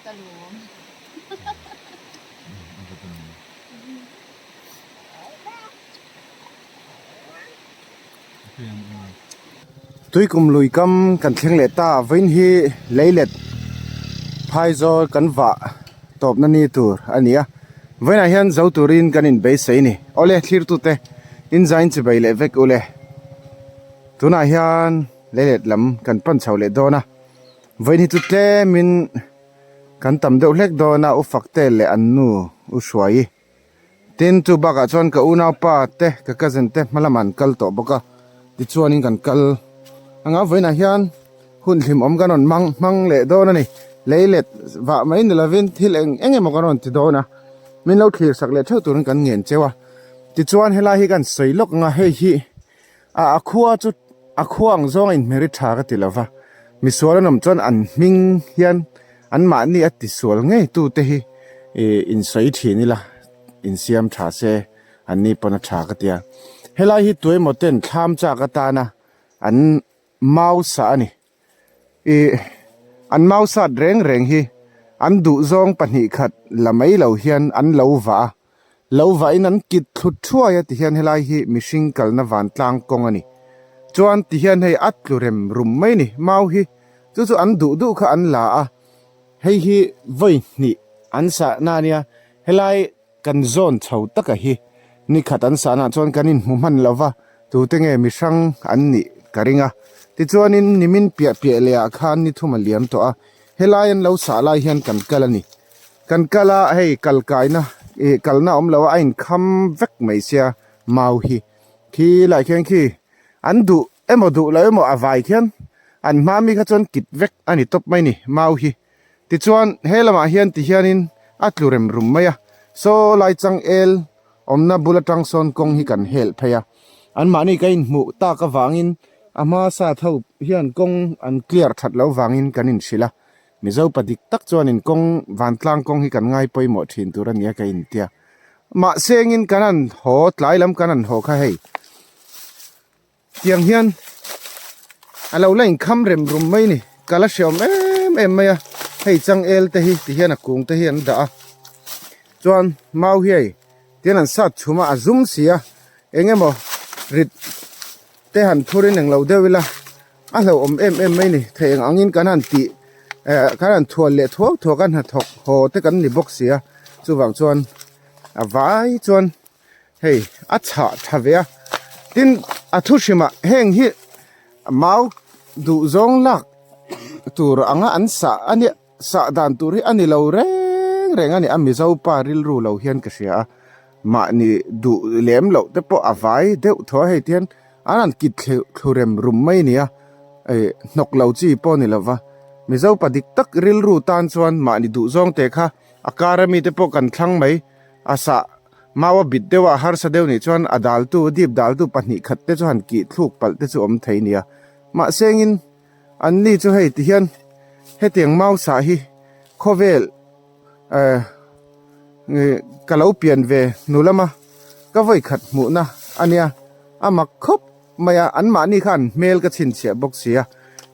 Ka lawm. Tuikum lui kam kan thleng leh ta vawiin hi leilet phaizawl kan vah tawpna ni tur a ni a vawiinah hian zo turin kan inbeisei a ni awle thlirtute inzain chibei leh vek ule tunah hian leilet lam kan pan chho leh dawn a vawiin hi chu tlemin kan tam deuh hlek dawn a u Fakte leh an nu u Hruaii. Tin, chu bakah chuan ka unaupa te, ka cousin te hma lamah an kal tawh bawk a, tichuanin kan kal anga vawiinah hian hun hlimawm kan rawn mang hmang leh dawn a ni. Lei let vah mai ni lovin thil eng eng emaw kan rawn ti dawn a, min lo thlir sak leh theuh turin kan ngen cheu a. Tichuan helai hi kan sawi lawk anga hei hi a a khua chu a khua ang zawng a inhmeri tha ka ti lova, misual an awm chuan an hming hian Anmahni a tisual ngei tute hi ih insawi thin ila insiam tha se anni pawn a tha ka tia. Helai hi tuemaw ten thlam chak atana an mau sah a ni. Ih an mau sat reng reng hi an duhzawng 2 khat la mai lo hian an lo vah a, lo vahin an kit thlut thuai a tihian helai hi mihring kalna vantlang kawng a ni. Chuan tihian hei a tlu rem rum mai a ni mau hi. Chu chu an duh duh kha an la a, hei hi vawi hnih an sahna a nia, helai kan zawn chho taka hi nikhat an sahna ah chuan kan inhmu hman lo va, tute nge mi hrang an nih ka ring a. Tichuanin nimin piah piah leh ah khan ni thum a liam tawh a, helai an lo sah lai hian kan kal a ni. Kan kal a, hei kal kaina ih kalna awm lo a, a inkham vek mai sia mau hi, khi lai khian khi an duh Emaw duh lo emaw a vai khian an hma mi kha chuan kit vek a ni tawp mai ni mau hi. Tichuan he lamah hian ti hianin a tlu rem rum mai a, saw lai chang el awmna bul atang sawn kawng hi kan helh phei a. Anmahni ka inhmuh tak avangin a hma sat ho hian kawng an clear that loh vangin kan inhrilh a. Mizo pa dik tak chuanin kawng vantlang kawng hi kan ngai pawimawh thin tur a nia ka intia. Mahse engin kan han haw tlai lam kan han haw kha hei. Tiang hian a lo la inkham rem rum mai ni ka la hreawm em em mai a hei changel te hi ti hian a kung te hi an dah a chuan mau hi hei tian an sat chhum a a zum si a eng emaw rit te han phur in englo deuh ila a hlauhawm em em mai ni thei eng angin kan han tih eh kan han thual leh thuau thuak a hnathawk haw te kan ni bawk si a chuvang chuan a vai chuan. Hei a chhah tha ve a, tin a thu hrimah heng hi mau duh zawng lak tur anga an sah a nia sah dan tur hi a ni lo reng reng a ni a Mizo pa rilru lo hian ka hria a mahni duh lem loh te pawh a vai deuh thaw a hei ti hian an han kit thleuh thlu rem rum mai a ni a ih hnawk lo chi pawh a ni lo va Mizo pa dik tak rilru tan chuan mahni duh zawng te kha a kar ami te pawh kan thlang mai a sah. Mau a bit deuh a, harsa deuh nih chuan a daltu, a dip daltu 2 khat te chu han kih thluk palh te chu awm thei nia. Mahse engin anni chu hei ti hian hetiang mau sah hi khawvel eh ka lo pian ve hnu lama ka vawi khat hmuhna a nia, a mak khawp mai a, anmahni kha an hmel ka chhinchhiah bawk si a,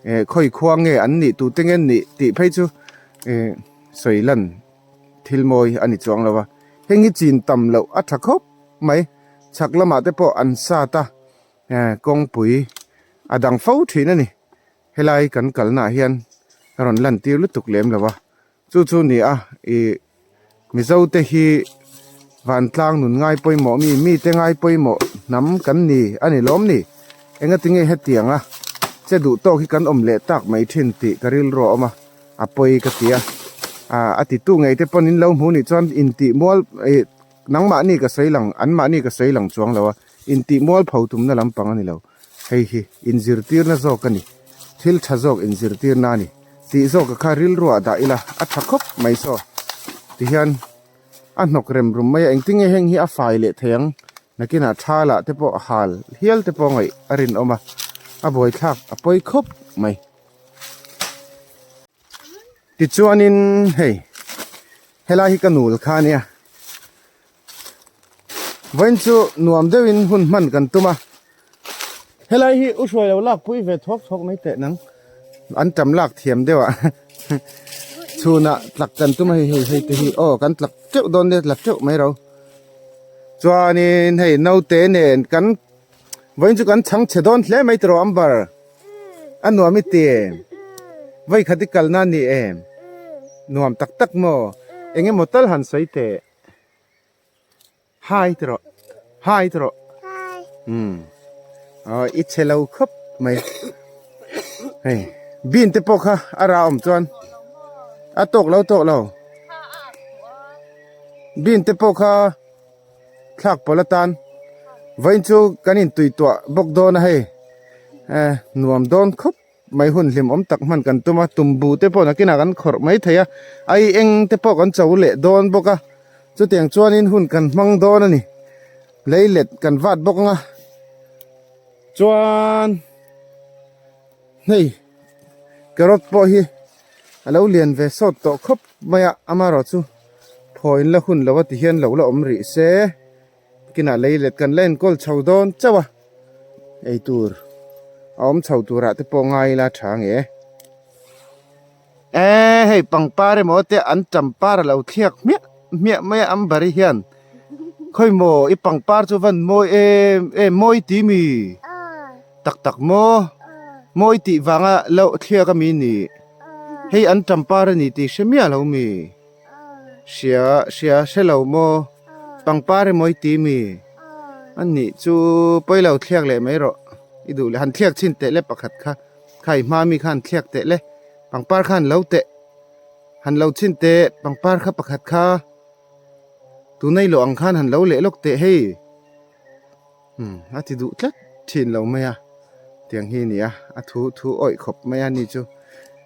eh khawi khua nge an nih tute nge an nih tih phei chu eh sawi lan. Thil mawi a ni chuang lo a, heng hi chin tam loh a tha khawp mai. Chhak lamah te pawh an sat a, kawngpui a dang fo thin a ni. Helai kan kalnaah hian a rawn lantir lutuk lem lo a, chu chu ni a ih Mizo te hi vantlang nun ngai pawimawh mi, mite ngai pawimawh hnam kan ni a ni lawm ni. Engatinge hetianga che duh tawk hi kan awm leh tak mai thin tih ka rilru a awm a. A pawi ka ti a, ah a titu ngei te pawn in lo hmu nih chuan intih mual ih nangmahni ka sawi lang anmahni ka sawi lang chuang lo a, intih mual pho tumna lampang a ni lo, hei hi inzirtirna zawk a ni, thil tha zawk inzirtirna a ni tih zawk a kha rilruah dah ila a tha khawp mai saw tihian a hnawk rem rum mai a, engtinge heng hi a fai leh thei ang nakinah thalah te pawh hal hial te pawh ngaih a rinawm a, a buaithlak a pawi khawp mai. Tichuanin hei helai hi ka nul kha ania vawiin chu nuam deuhin hun hman kan tum a helai hi u hruai lo lak pui ve thawk thawk mai teh nang an tam lak thiam deuh ah. Chhunah tlak kan tum a hei hei hei te hi aw kan tlak teuh dawn nia tla teuh mai ro. Chuanin hei naute nen kan vawiin chu kan chhang chhe dawn hle mai tiraw Amber a nuam i ti em? Vawikhat i kalna a ni em? Nuam tak tak maw? Eng emaw tal han sawi teh. Hi tiraw hi tiraw umm aw i chhe lo khawp mai hei bean te pawh kha a rah awm chuan a tawk lo tawk lo bean te pawh kha thlak pawlh atan vawiin chu kan intui tuah bawk dawn a hei eh nuam dawn khawp. Mai hun hlimawm tak hman kan tum a, tumbu te pawh nakinah kan khawrh mai thei a, ai eng te pawh kan cho leh dawn bawk a, chutiang chuanin hun kan hmang dawn a ni, lei let kan vat bawk ang a, chuan hei carrot pawh hi a lo lian ve sawt tawh khawp mai a, amaherawh chu phaw in la hun lo a ti hian lo la awm rih se. Kinah lei let kan la enkawl chho dawn chauh a, eitur a awm chho turah te pawh ngai ila tha nge. Eee hei pangpar emaw te an champar a lo thliak hmiah hmiah mai a Ambari hian khawi maw i pangpar chu van mawi em em mawi ti mi tak tak maw mawi tih vanga lo thliak a mi ni hei an champar a ni tih hre miah lo mi. Hria hria hre lo maw pangpar emaw i ti mi a nih chu pawi lo thliak leh mai rawh i duh leh han thliak chhin teh le pakhat kha kha i hma mi kha han thliak teh le pangpar kha han lo teh han lo chhin teh pangpar kha pakhat kha tuna i lawh ang khan han lo leh lawk teh hei. Umm a ti duh tlat thin lo mai a tiang hi a ni a a thu thu awih khawp mai a ni chu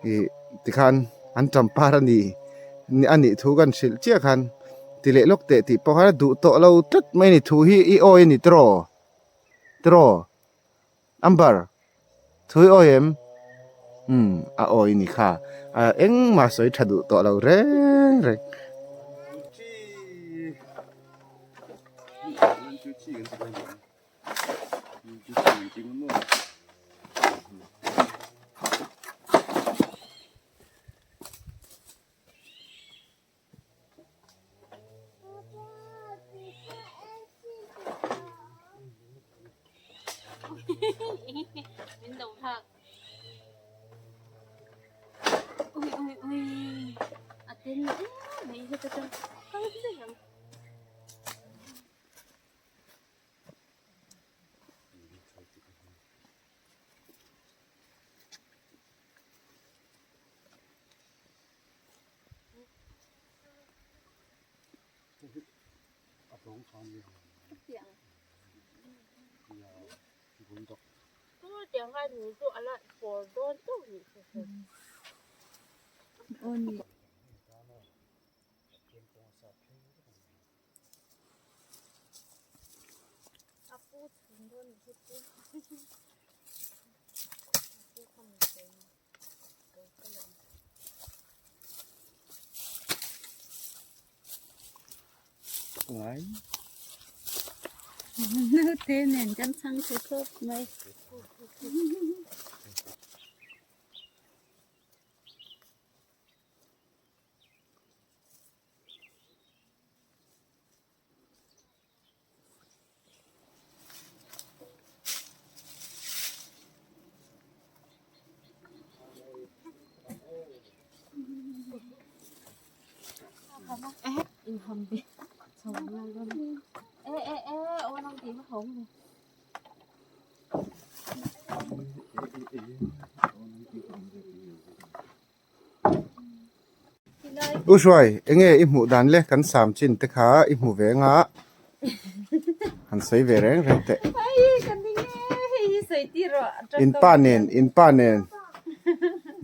ih tikhan an champar a ni a nih thu kan hrilh chiah khan ti leh lawk teh tih pawh khan a duh tawh lo tlat mai a ni thu hi i awi a ni tiraw tiraw Amber thu i awi em umm a awi a ni kha engmah sawi tha duh tawh lo reng reng. Naute nen kan chhang thei khawp mai. U Hruai, enge i hmuh dan le kan sam chin te kha i hmu ve anga han sawi ve reng reng teh. In pa nen, in pa nen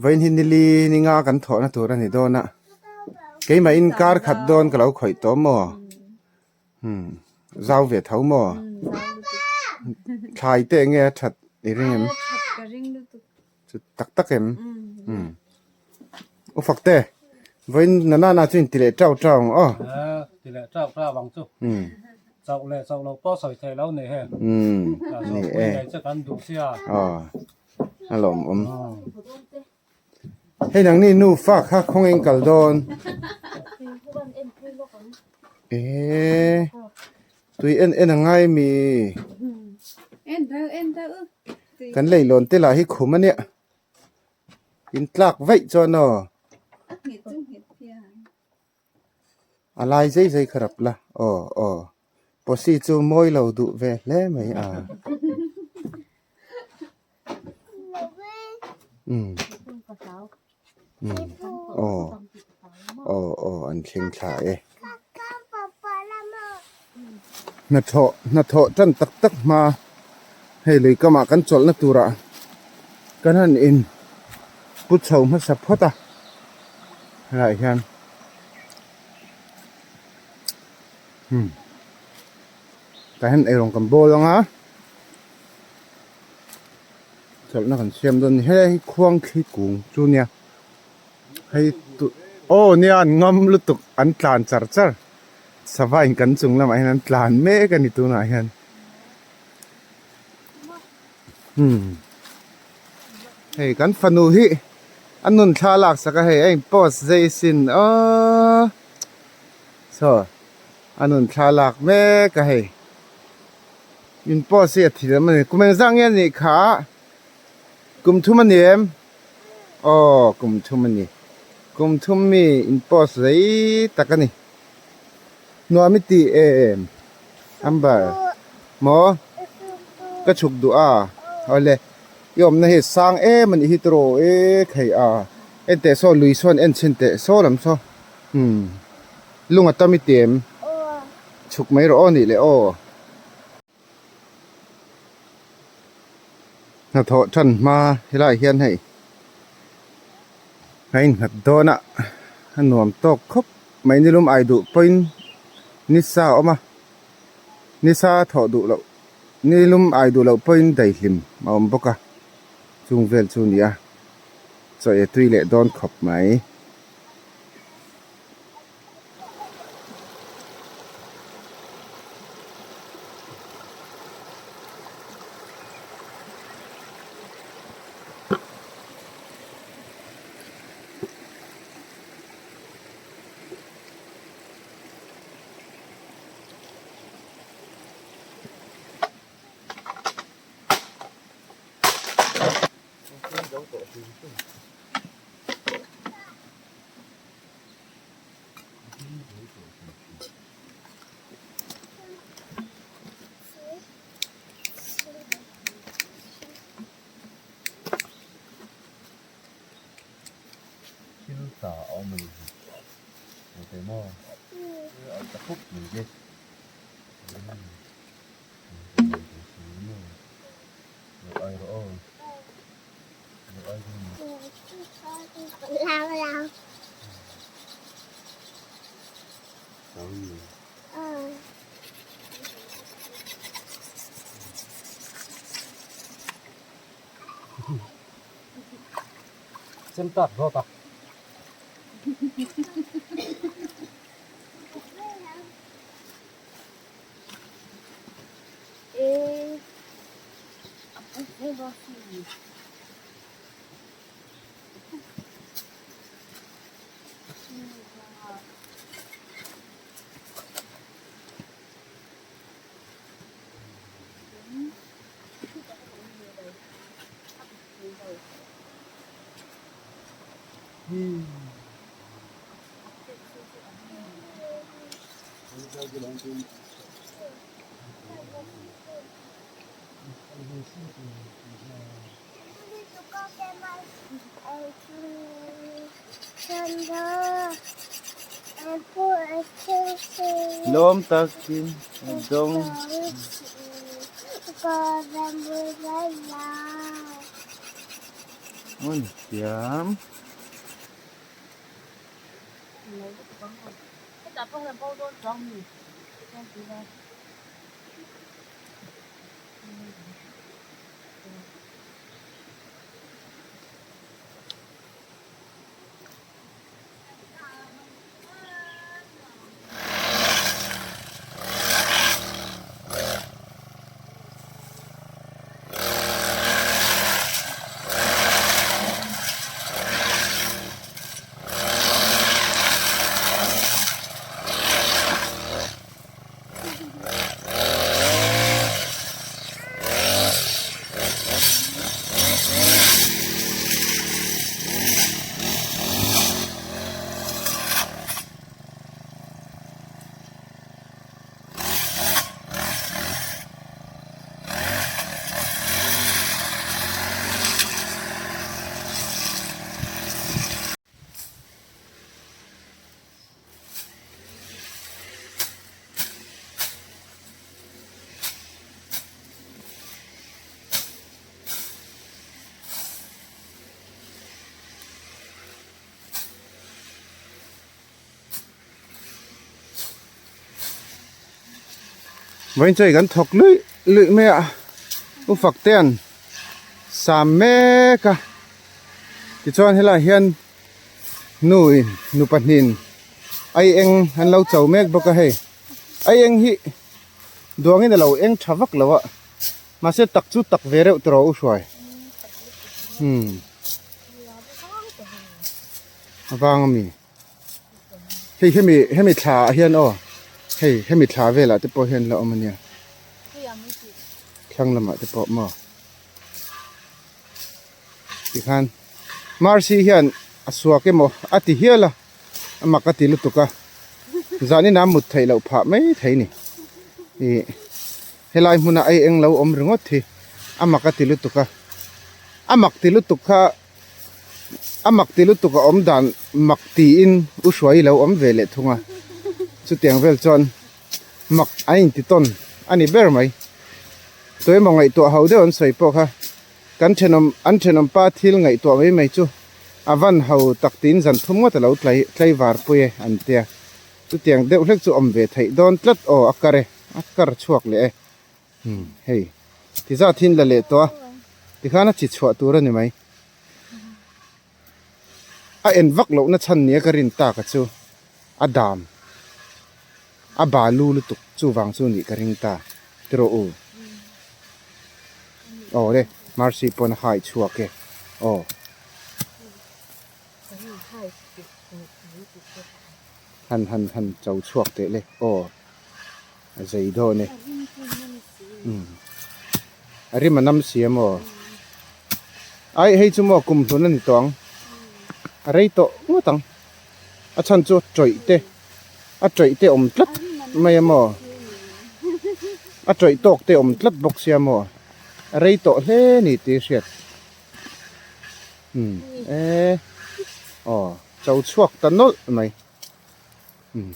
vawiin hi nili ninga kan thawhna tur a ni dawn a, keimah in kar khat dawn ka lo khawih tawh maw? Umm zau ve tho maw? Thlai te enge a that i ring em? Chu tak tak em? Umm U Fakte vawiin na nana chu in ti leh tau tau ang aw. Ti leh tau tau ang chu. Umm Chauh leh chauh lo pawh sawi theih lo ni he. Umm ni e. Chu kan duh sia. Aw a lawmawm. Hei nangni nufa kha khawngin kal dawn. Eee tui en en a ngai mi. Kan leilawn te lah hi khum a nia. In tlak vaih chuan aw. A lai zai zai kha rap la aw aw posi chu mawi lo duh ve hle mai a umm umm aw aw aw an thleng thla e hnathawh hnathawh tan tak tak hma hei lui kamah kan chawlhna turah kan han in pu chho hmasa phawt a. Helaiah hian umm tah hian eirawng kan bawl ang a chawlhna kan siam dawn a ni helai hi khuang thli kung chu nia hei tu aw nia an ngam lutuk an tlan char char sava in kan chung lamah hian an tlan mek a ni tunah hian umm. Hei kan fanu hi a nun thla lak sak a hei a in post zai sin aww saw a nun thla lak mek a hei in post hi a thiam a ni kum engzah nge a nih kha kum thum a ni em aw kum thum a ni kum thum mi in post zai tak a ni nuam i tih em Amber maw ka chhuk duh a awle i awmna hi sang em a nih hi tawh e thei a en teh saw lui sawn en chhin teh saw lam saw umm lung a tam i ti em chhuk mai rawh aw nih leh aw. Hnathawh tan hma helaiah hian hei a innghat dawn a a nuam tawk khawp mai nilum ai duh pawhin nisa a awm a nisa thawh duh loh nilum ai duh loh pawhin daihlim a awm bawk a chung vel chu a ni a chaw ei tui leh dawn khawp mai. Thil ta a awm a ni hi hmu thei maw a ta khup mai che ai rawh aw. Chem tak zawt a. Lawm takin a dawng. Aw ni thiam. Vawiin chu hei kan thawk luih luih mai a u Faktea'n sam mek a tichuan helaiah hian nu in nu pahnihin ai eng an lo cho mek bawk a hei ai eng hi duangin a lo eng tha vak lo a mahse tak chu tak ve reuh tawh u hruai umm a vang a mi. Hei hemi hemi thla ah hian aw hei hemi thla velah te pawh hian la awm ania thlang lamah te pawh maw tikhan Mercy hian a suak emaw a ti hial a a mak a ti lutuk a zanin a mut theih loh phah mai thei ni ih helai hmuna ei eng lo awm ringawt hi a mak a ti lutuk a a mak ti lutuk kha. A mak ti lutuk a awm dan mak tiin u hruai lo awm ve leh thung a, chutiang vel chuan mak a inti tawn a ni ber mai. Tuemaw ngaihtuah ho deuh an sawi pawh kha kan thenawm an thenawm pa thil ngaihtuah mai mai chu a van ho tak tiin zan thum ngawt a lo tlai tlaivar pui e an tia. Chutiang deuh hlek chu awm ve theih dawn tlat aw a kar e a kar chhuak leh e. Umm hei ti zat hi an la leh tawh a tikhan a chi chhuah tur a ni mai a en vak loh na chhan nia ka rin tak a chu a dam a balu lutuk chuvang chu nih ka ring ta tiraw u aw le mercy pawn a hai chhuak e aw. Han han han cho chhuak teh le aw. A zei dawn e. Umm. A rim a nam si a maw? Ai hei chu maw kum hlun a ni tawh ang. A rei tawh ngawt ang. A chhan chu tawih te a tawih te awm tlat mai a maw? A tawih tawk te awm tlat bawk sia maw? A rei tawh hle ni tih hriat. Umm e aw cho chhuak ta nawlh mai. Umm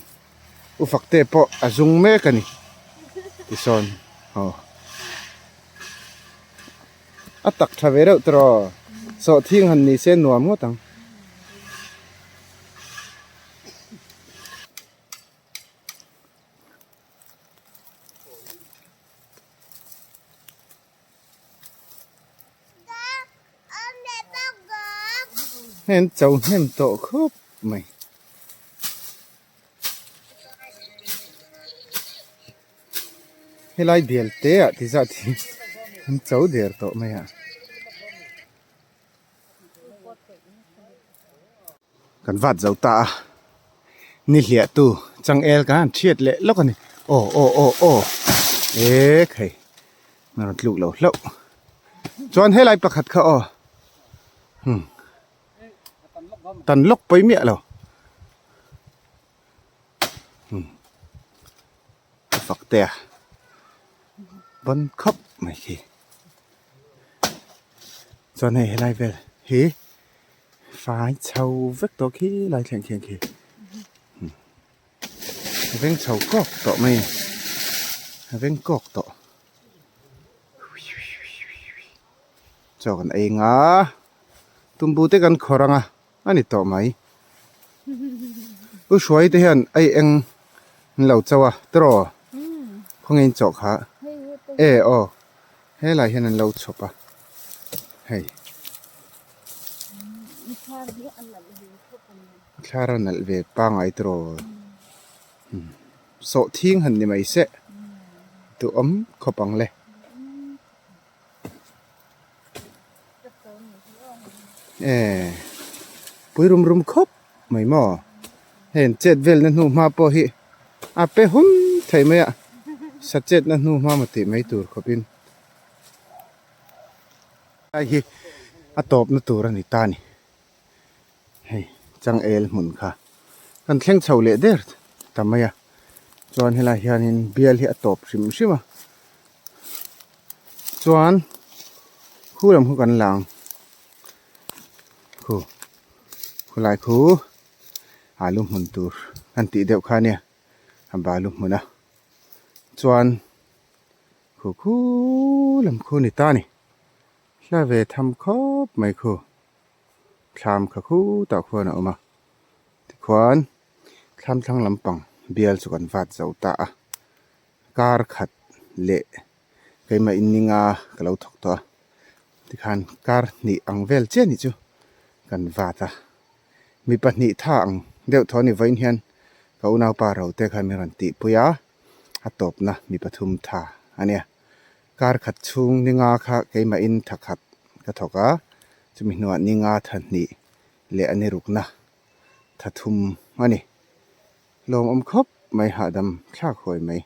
u Fakte pawh a zung mek a ni tisawn aw a tak tha ve reuh tawh aw sawhthing han ni se nuam ngawt ang. Hei an cho hnem tawh khawp mai. Helai bial te ah ti zat hi an cho der tawh mai a. Kan vat zo ta a, ni hliah tu changel kan han thiat leh lawk a ni. Aw aw aw aw ek hei a rawn tluk lo hlauh. Chuan helai pakhat kha aw hmm tan lawk pawi miah lo hmm a fak te a ban khawp mai khi. Chuan hei helai vel hi. Fai chho vek tawh khi lai thleng khian khi a veng chho kawk tawh mai a ni a veng kawk tawh chaw kan ei ang a tumbu te kan khawrh ang a a ni tawh mai u hruai te hian ei eng an lo cho a tiraw khawnge in chawh kha e aw helai hian an lo chhawp a hei. Thlar a nalh ve pangai tiraw sawhthing han ni mai se duhawm khawp ang le. Ehh pui rum rum khawp mai maw hei an chet velna hnu hma pawh hi a pe hun thei mai a sa chetna hnu hma maw tih mai tur khawpin. Lai hi a tawpna tur a ni ta a ni hei changel hmun kha kan thleng chho leh der ta mai a chuan helai hianin bial hi a tawp hrim hrim a chuan khu lam khu kan la ang khu khulai khu alu hmun tur kan tih deuh kha ania a balu hmun a chuan. Khu khu lam khu ni ta ni. Hla ve tham khawp mai khu. Thlam kha khu tah khuan a awm a. Tikhuan thlam thlang lampang bial chu kan vat zo ta a. Kar khat. leh keimah in ninga ka lo thawk tawh a tikhan kar hnih ang vel chiah ni chu kan vat a mi pahnih tha ang deuh thaw a ni vawiin hian ka unaupa ro te khan min rawn tihpui a a tawpna mi pathum tha a nia kar khat chhung ninga kha keimah in tha khat ka thawk a chumi hnuah ninga tha hnih leh a ni rukna tha thum a ni. Lawmawm khawp mai hahdam thlak huai mai.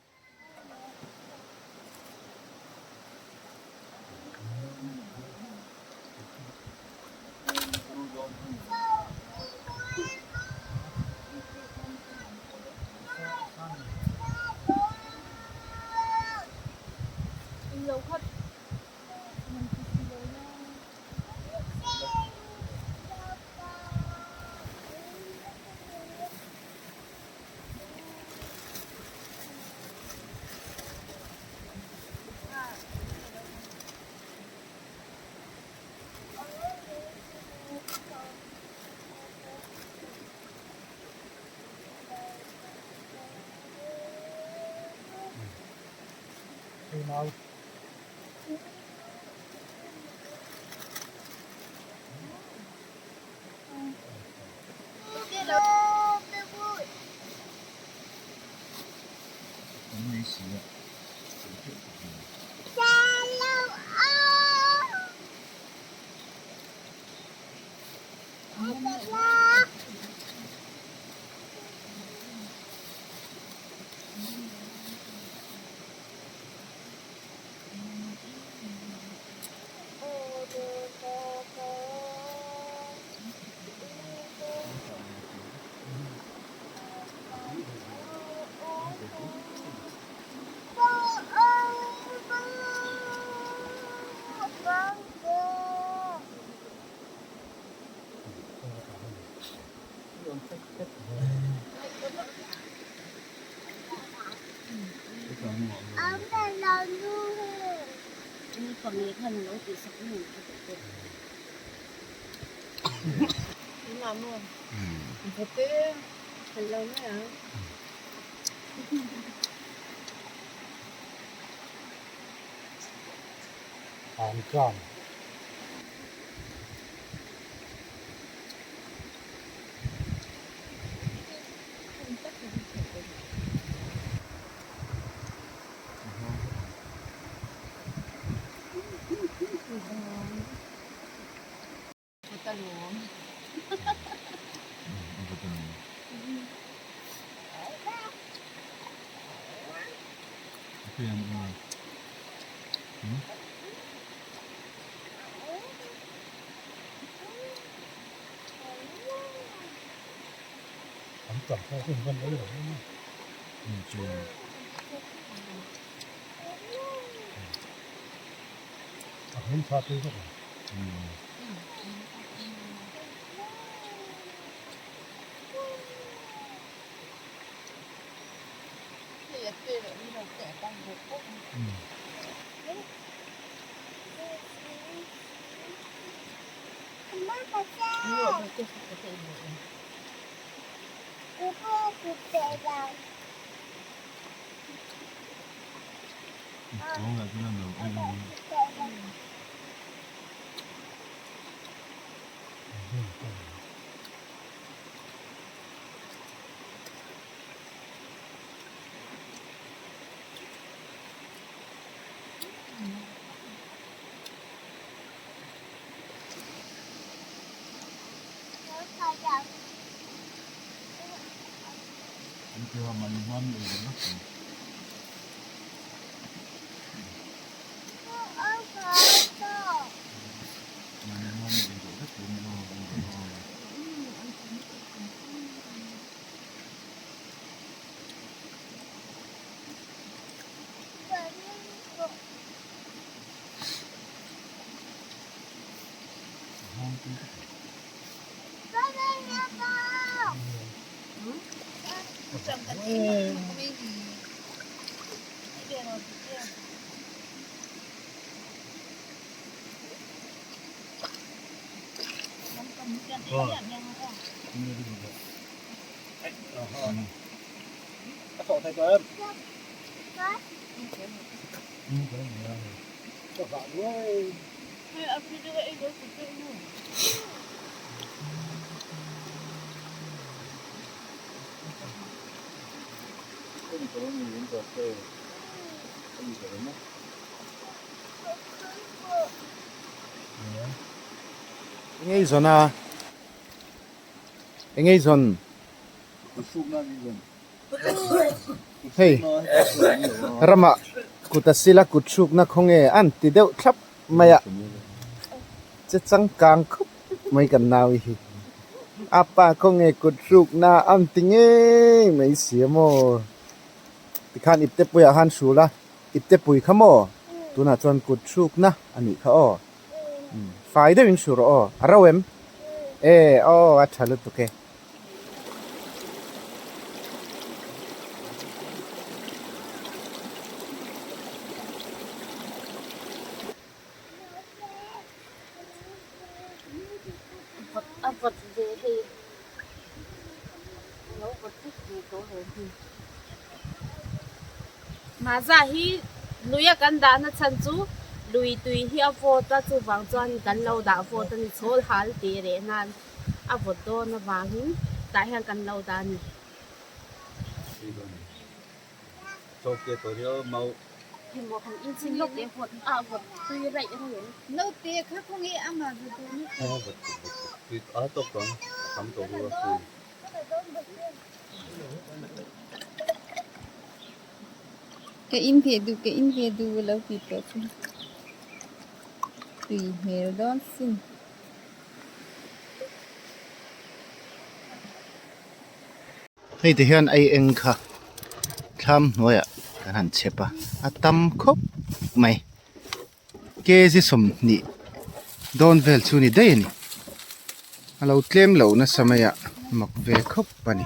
Engei zawn a? Engei zawn? Hei ramah kut a sila kut hrukna khawnge an ti deuh thlap mai a che changkang khawp mai kan nau hi a pa khawnge kut hrukna an ti ngei mai si a maw tikhan ipte puiah khan hrul a ipte pui kha maw tunah chuan kut hrukna a nih kha aw fai deuhin hru rawh aw a ro em e aw a tha lutuk e. Mahza hi luia kan dahna chhan chu lui tui hi a vawt a chuvang chuan kan lo dah vawt a ni chhawl hal tih reh nan. a vawt dawn avangin tah hian kan lo dah a ni. Ka in ve duh ka in ve duh lo ti tawh chu tui hmel dawn sin. Hei ti hian ei eng kha thlam hnuaiah kan han chep a a tam khawp mai kg 20 dawn vel chu ni daih a ni a lo tlem loh nasa mai a mak ve khawp a ni.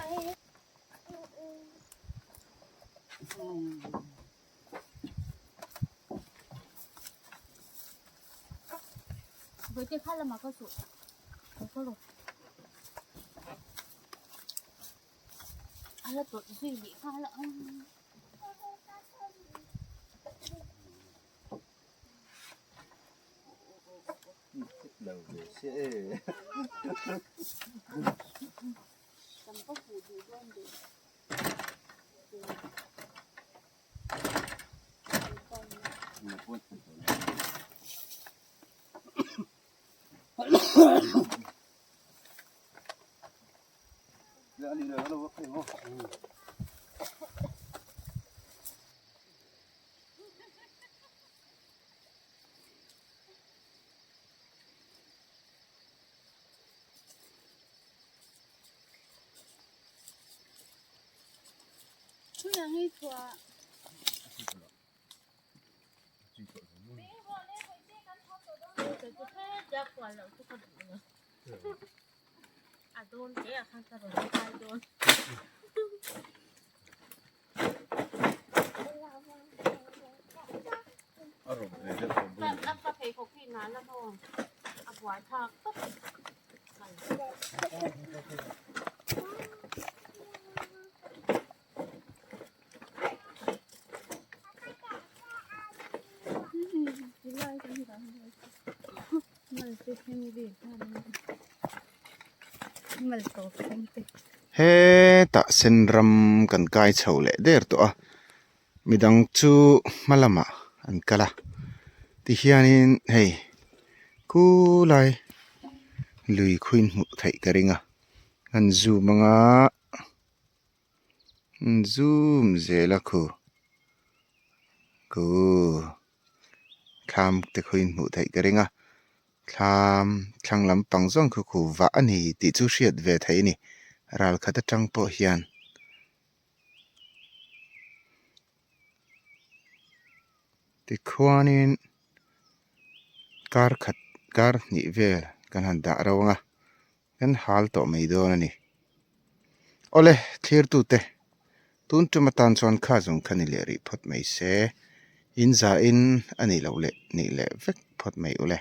Hetah sen ram kan kai chho leh der tawh a midang chu hma lamah an kal a tihianin hei khulai lui khuin hmuh theih ka ring a an zoom anga. Zoom zel a khu khu thlam te khawiin hmuh theih ka ring a thlam thlang lampang zawng khu khu vah a ni tih chu hriat ve theih a ni ral khat atang pawh hian. Tikhuanin kar khat kar hnih vel kan han dah ro ang a. Kan hal tawh mai dawn a ni. Awle, thlirtute, tun tum atan chuan kha zawng kha ni leh rih phawt mai se, in za in a nih loh leh nih leh vek phawt mai ule.